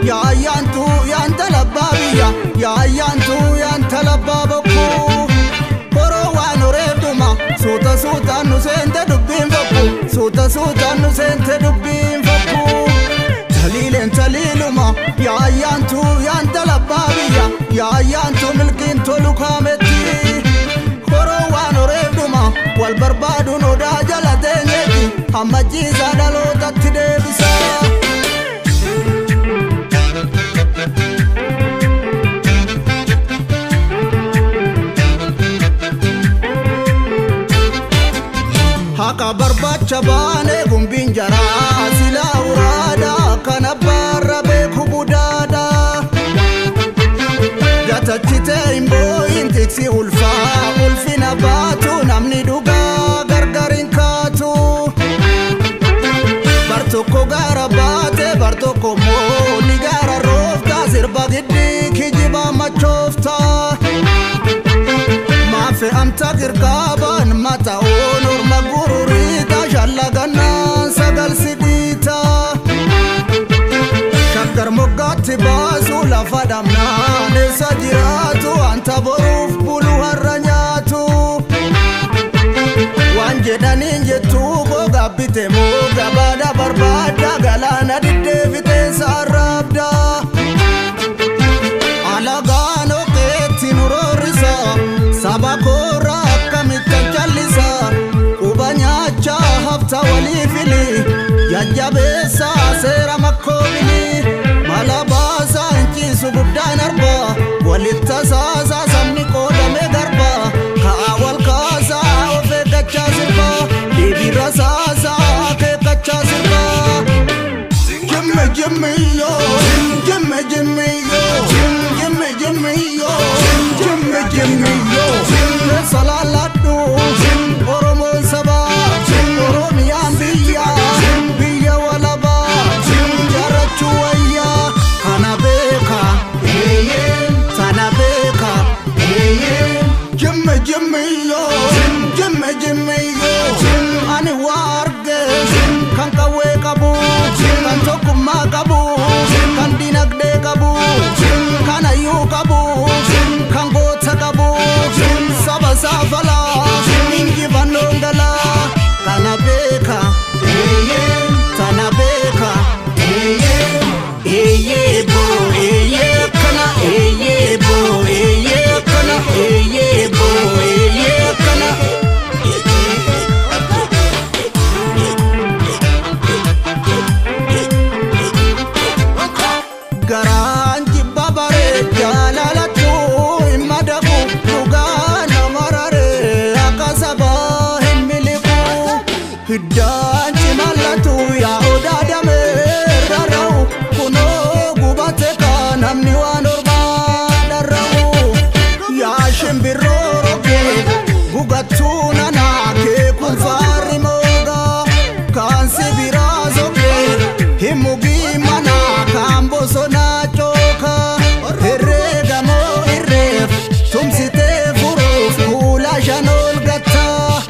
Ya ayyaantu yaanta labbaabiya ya ayyaantu yaanta labbaabokku koroo waan oreefduma suuta suutaan nu seente dubbiin fokku suuta suutaan nu seente dubbiin fokku taliileen taliiluma ya ayyaantu yaanta labbaabiya ya ayyaantu milkiin tolu kaametti koroo waan oreefduma wal barbaaduun odaa jala teenyeeti hammachiisaa dhalootatti deebisaa. Haqa barbaacha baanee gumbiin jaraa silaa uraada kan abbaarra beeku budaada. Gatachitee hin boo'in tiksi ulfaa ulfina baatu namni dhugaa gargar hin kaatu. Bar tokko gaara baate bar tokko immoo ni gaara roofta sirba giddii kijiba machoofta. Maafe amta kirkaaban mata oolorma gururiita shallagannaan sagal sidhiita. Shakkar moggaatti baasu lafa dhabnaan eessa jiraatu wanta boruuf bulu har'a nyaatu. Waan jedhaniin jettuu gogaa bite moo gabaadha barbaadda galaana diddeefitee saarraabda. Alagaan okeetti nu roorrisa saba koorra akkamittan callisa quba nyaachaa hafta walii fili jajjabeessa seera makkoobili mala baasaa hin ciisu guddaan arba walitti tasaasaa sabni qoodame garba ka'a wal kaasaa of eeggachaa sirba deebiirra saasaa akeekkachaa sirba. Jimmy Jimmy yo, Jimmy Jimmy yo, Jimmy Jimmy yo, Jimmy Jimmy yo. Salaladhu Oromoon saba, Oromiyaan biyya, biyya walaba, jaarrachuu wayya. Kana beeka, sana beeka. Jimmy Jimmy yo, Jimmy Jimmy yo. Ani waa arge kan qawwee qabu, kan tokkummaa qabu, kan dinagdee qabu, kan hayyuu qabu, kan goota qabu, saba saafalaa, injifannoon galaa. Kana beeka, sana beeka. Eeyyee boo, eeyyee kana, eeyyee boo, eeyyee kana, eeyyee boo, eeyyee kana. Garaan jibba baree jaalalatu hin madaqu dhugaa nama raree akka sabaa hin miliqu. Hiddaan cimallatu yaa odaa damee rarra'u kunoo gubate kaa namni waan ormaa dharra'u. Yaa shimbirroo roggee gugattuu nanaa keekuun faarri moogaa kaan sibiraa sokkee hin mugii manaa kaan bosonaa cooka. Herreegamoo irreef tumsitee furuuf kuula shan ol gattaa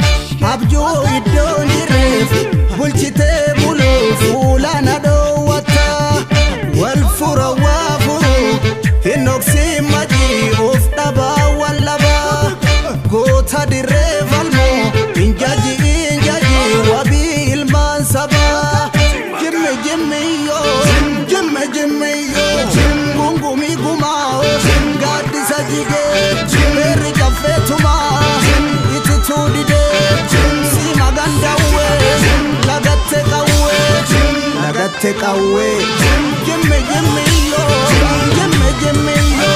abjuu iddoon irreef bulchitee buluuf fuula na dhoowwataa. Wal fura waa furu hin dhoksiin majii of dhabaa wal dhabaa goota dirree falmoo hin jaji hin jaji wabii ilmaan sabaa. Jimmy Jimmy yo, Jimmy Jimmy yo, gungumii gumaa gaaddisa jigee beerri caffeetumaa itituu didee siima gandawwee lagatte qawwee lagatte qawwee. Jimmy Jimmy yo, Jimmy Jimmy yo,